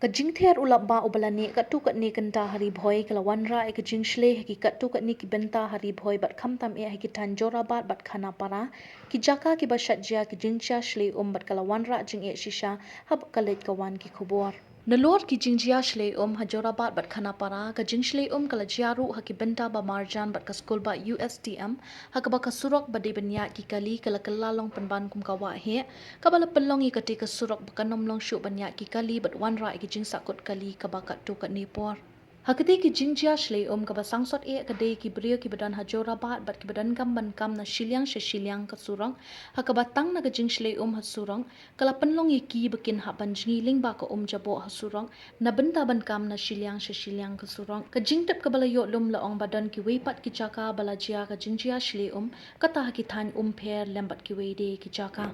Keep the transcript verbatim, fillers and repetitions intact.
Ka jingther u lapbah uba la neh katto katne kynta ha Ri Bhoi ka la wanrah ïa ka jingshlei ha ki katto katne ki bynta ha Ri Bhoi bad khamtam eh ha ki thaiñ Jorabat bad Khanapara, ki jaka kiba shait jia ki jingjia shlei um bad ka la wanrah jingeh shisha haba ka leit ka wan ki khubor. Nalor ki jingjia shlei um ha Jorabat bad Khanapara, ka jingshlei um ka la jia ruh ha ki bynta ba marjan bad ka skulbah U S T M, ha kaba ka surok ba dei ban ïaid ki kali ka la kylla long pynban kum ka wah heh, kaba la pynlong ïa katei ka surok ba kan ym long shuh ban ïaid ki kali bad wanrah ïa ki jingsahkut kali kaba katto katne por. Ha katei ka jingjia shlei um, kaba sangsot eh ka dei ki briew kiba don ha Jorabat bad kiba donkam ban kam na shiliang sha shiliang ka surok, ha kaba tang na ka jingshlei um ha surok, ka la pynlong ïa ki ba kin hap ban jngi lyngba ka um jaboh ha surok, na bynta ban kam na shiliang sha shiliang ka surok. Ka jingtip kaba la ïoh lum la ong ba don kiwei pat ki jaka ba la jia ka jingjia shlei um, kata ha ki thaiñ Umpher lem bad kiwei de ki jaka.